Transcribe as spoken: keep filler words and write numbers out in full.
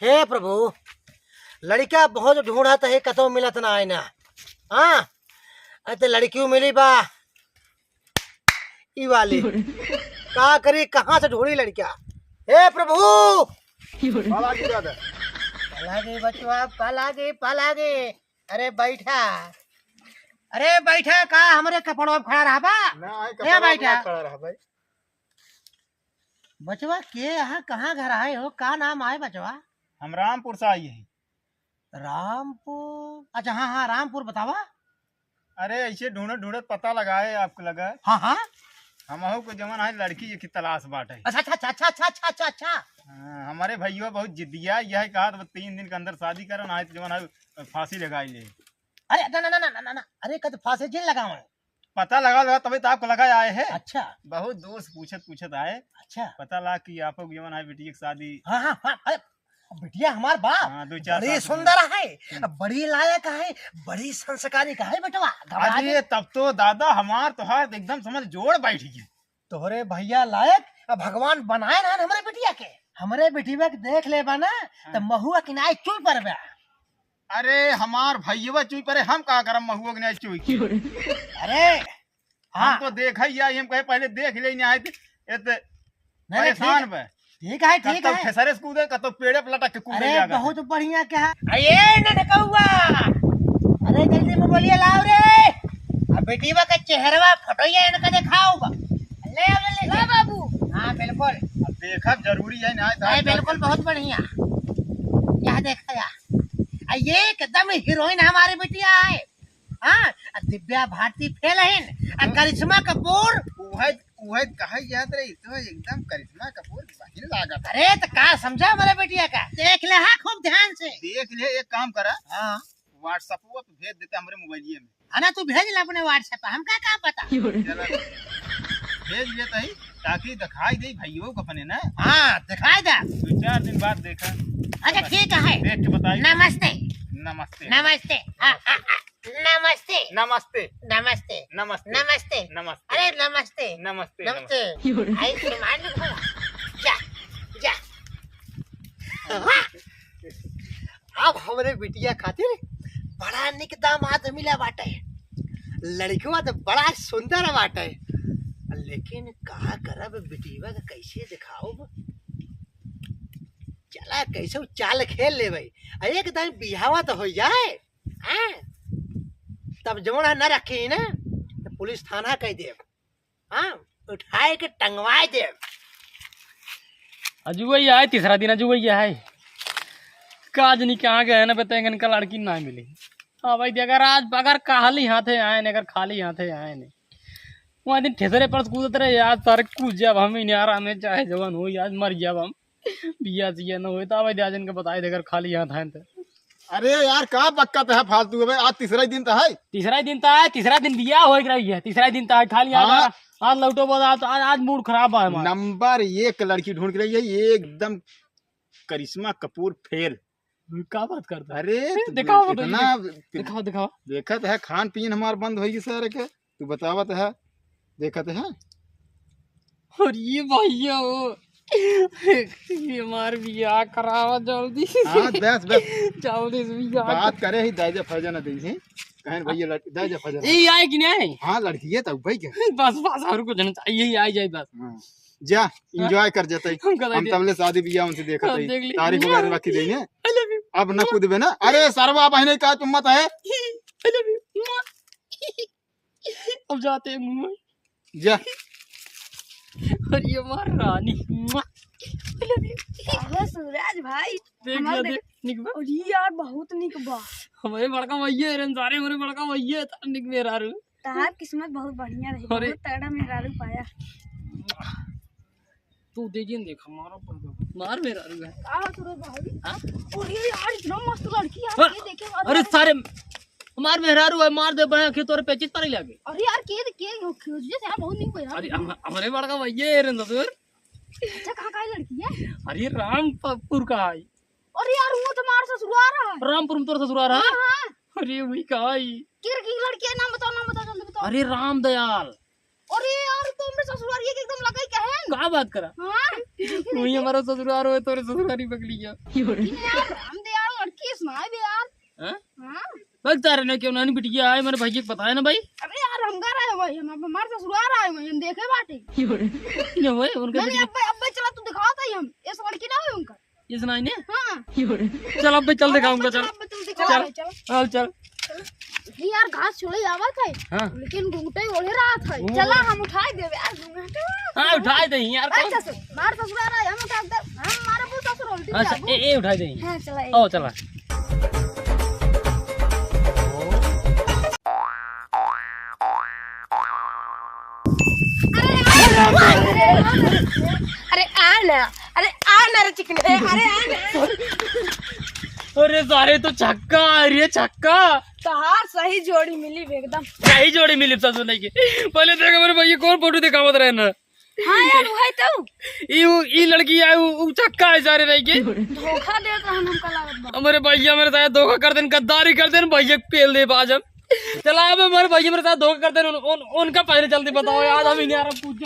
हे प्रभु, लड़का बहुत ढूंढत है, कतौ मिलत ना आए ना। हाँ, अरे तो लड़कियों मिली बा, ई वाली। का करी, कहाँ से ढूंढी लड़का? हे प्रभु, पाला गई दादा। पाला गई बचवा, पाला गई, पाला गई। अरे बैठा, अरे बैठा, का हमरे कपड़वा पे खड़ा रहबा? ना, आए ए कपड़वा पे बैठा। ना खड़ा रह भाई। बचवा के यहाँ कहाँ घर आए हो, का नाम आए बचवा? हम रामपुर से आई है। रामपुर, अच्छा, हाँ, हाँ, रामपुर बतावा। अरे, ऐसे ढूंढत ढूंढत पता लगाए आपको लगा। हाँ, हाँ। हमहू को जवन है लड़की की तलाश बाटे। अच्छा, अच्छा, अच्छा। हाँ, हमारे भैया बहुत जिद्दिया, यह कहा तो तीन दिन के अंदर शादी करन आए तो जवन है फांसी लगाई ले। अरे, ना, ना, ना, अरे, कद फांसी जिन लगावे। पता लगा, लगा, तभी तो आपको लगा आए हैं। अच्छा। बहुत दूर से पूछत, पूछत आए। अच्छा। पता लगा कि आपको जवन है बिटिया की शादी। हाँ, हाँ, हाँ, अरे, बिटिया हमार बाप। हाँ, दो चार बड़ी साल से सुंदर है, हम्म। बड़ी लायक है, बड़ी संस्कारी का है बेटवा। घबरा अरे, दे। तब तो दादा हमार तोहार एकदम समझ जोड़ बैठ गई। तोहरे भैया लायक अब भगवान बनाए ना हमरे बिटिया के। हमरे बिटिया के देख लेबा ना, हाँ। तो महुआ किनारे चुई परबा। अरे, हमार भैया चुई परे, हम का करम महुआ के नहीं चुई के? अरे, हम हाँ। तो देखा ही आई, हम कहे पहले देख ले, नहीं आए थे, ये तो नहीं, नहीं, परेशान ठीक है। बे। ठीक है, ठीक कतौ है। खेसरे से कूदे, कतौ पेड़े पे लटक के कूदे अरे, जाकर। बहुत बढ़िया क्या है? अरे, ननकौआ, अरे, जल्दी मोबाइलिया लाओ रे। अब बेटीवा का चेहरवा, फोटोया इनका दिखाओ बा। ले, ले, ले, ले। ला बाबू। हाँ, बिल्कुल। अब देखब जरूरी है, नहीं तो नहीं, बिल्कुल, बहुत बढ़िया। यह देखा या। आ, ये एकदम हीरोइन हमारी बिटिया है। हाँ, आ दिव्या भारती फेल है, आ करिश्मा कपूर। उहे, उहे कहे जात रही, तो एकदम करिश्मा कपूर बहिन लागत है। अरे, तो का समझा हमारे बेटिया का? देख ले, हाँ, खूब ध्यान से। देख ले, एक काम करा। हाँ। WhatsApp पे भेज देते हमरे मोबाइलिए में। है ना, तू भेज ले अपने WhatsApp पे, हमका का पता? चलो, भेज देते ही, ताकि दिखाई दे भैयों को अपने ना। हाँ, दिखाई दे। दो चार दिन बाद देखा। अच्छा, ठीक है। देख के बताइए। नमस्ते। नमस्ते। नमस्ते। हाँ, हाँ, हाँ। नमस्ते। नमस्ते। नमस्ते। नमस्ते। नमस्ते। नमस्ते। अरे, नमस्ते। नमस्ते, नमस्ते। नमस्ते। आई सुमान नहीं खावा। जा, जा। अब हमरे बिटिया खातिर बड़ा निक दामाद मिला बाटे। लड़कवा तो बड़ा सुंदर बाटे, लेकिन का करब, बिटिया के कैसे दिखाओ? चला, कैसे चाल खेल लेबै, आ एक दाईं बियाहवा तो हो जाए। हाँ? तब जौन है न रखी ना, तो पुलिस थाना कह देब। हाँ? उठाए के टंगवाए देब। अजुवै आए, तीसरा दिन अजुवै आए। का जनी कहाँ गए ना, बताएंगे, इनका लड़की ना मिली। हाँ भाई, अगर आज, अगर खाली हाथे आए न, अगर खाली हाथे आए न, वहाँ दिन ठेसरे पर कूदत रहे, आज सारे कूद जाब हम, इन्हें आराम है, चाहे जवान हो, आज मर जाब हम। बिया सिया न होए, तो आवे दे, आज इनके बताए दे, अगर खाली हाथ हैं तो। अरे यार, का बक्कत है फालतू? अबे, आज तीसरा ही दिन तो है। तीसरा ही दिन तो है, तीसरा दिन बिया होए के रही है, तीसरा ही दिन तो है, खाली हाथ हाँ। आज, आज लौटो बोला, आज, आज, आज मूड खराब है हमारा। नंबर एक लड़की ढूंढ के रही है, ये एकदम करिश्मा कपूर फेल। का बात करता है? अरे, ए, तू दिखाओ, इतना दिखाओ, दिखाओ। देखत है, खान पीन हमार बंद होई सारे के। तू बतावत है, देखत है। और ये भैया हो, ये हमार बियाह करावा जल्दी से। हाँ, बस, बस। जल्दी से बियाह बात कर। करे ही, दाइजा फैजा ना दे ही। कहें भैया, लड़-, दाइजा फैजा ना। ये आए कि नहीं? हाँ, लड़की है तब भाई के। बस, बस, और कुछ नहीं चाहिए, ये आ जाए बस। हाँ। जा, हाँ। Enjoy कर जाते। हम कर हम लेते। तबले शादी बियाह उनसे देखत हाँ, हई। देख ले। तारीख वगैरह रखी देंगे। I love you। अब ना कूदबे ना। अरे सरवा बहने का तुम मत है। I love you। अब जाते हैं मुंबई। जा। और ये मार रानी। I love you। अहो सूरज भाई, देख हमार लिया, देख। देख, निक बा। और ये यार बहुत निक बा। हमारे बड़का भैया है, रंजारे हमारे बड़का भैया है, तार निक मेहरारू। तहार किस्मत बहुत बढ़िया रही, अरे। बहुत तगड़ा मेहरारू पाया। तू दे जिन देख, हमारा पर मार मेहरारू है। का हो सूरज भाई? हाँ? अरे यार, इतना मस्त लड़की है, हाँ? ये देखे वाला अरे है। सारे, हमार मेहरारू है, मार दे बहन, खेत तोरे पेचिस पर ही लागे। अरे यार, के, के, के, जैसे यार बहुत नहीं कोई यार। अरे हम, हमारे बड़का भैया है रे ससुर। अच्छा, कहाँ का है लड़की है? अरे रामपुर का है। अरे यार, वो तो हमार ससुरार है। रामपुर में तोर ससुरार है? हाँ, हाँ। अरे वही का है? के, के लड़की है, नाम बताओ, नाम बताओ, जल्दी बताओ। अरे राम दयाल। अरे यार, तो हमरे ससुरारिये के एकदम लगई के है। का क्या बात करा? हाँ, वही हमारा ससुराल होए, तोरे ससुरारी बगलिया। लेकिन यार, हम तो यार लड़की सुनाए भी यार। हाँ? हाँ। बस तारे ने क्यों ना, नहीं बिटिया आए, मेरे भैया के पता है ना भाई। अरे यार, हम घर आए भाई, हम हमारे ससुराल आए भाई, हम देखे बाटे। ये हुए, उनके नहीं, नहीं, बिटिया। अब, अब चला तू दिखाओ तो हम, इस लड़की ना हुई उनका। ये सुनाई ने? हाँ। चल अब भाई, चल दिखाऊंगा, चल। अब चल दिखाओ, चल। चल। हाँ, चल। ये यार घास छोड़े आवत है, हाँ। लेकिन घूंघटे ओढ़े रहत है। घूंघ- चला हम उठाए देबे यार घूंघटे। हाँ, उठाए दे यार, अच्छा, कौन? ससुर, मार ससुर आ रहा है, हम उठा दे, हम मारे बोल ससुर उल्टी अच्छा, जाबो। ए, ए उठाए दे। हाँ, चला, ए। ओ, चला। अरे आ ना, अरे आ ना रे चिकने, अरे आ ना। अरे सारे तो छक्का आ रही है, छक्का। तोहार सही जोड़ी मिली एकदम। सही जोड़ी मिली ससुर नहीं के। पहले देख मेरे भैया कौन फोटो दिखावत रहे ना। हाँ यार, वही तो। ई उ, ई लड़की है, उ, उ छक्का है सारे नहीं के। धोखा देत रहन हमका लागत बा। हमारे भैया मेरे साथ धोखा कर देन, गद्दारी कर देन, भैया के पेल दे बाजम। चला अब हमारे भैया मेरे साथ धोखा कर देन, उन, उन, उनका पहले जल्दी बताओ यार, हम इन्हें यार पूछ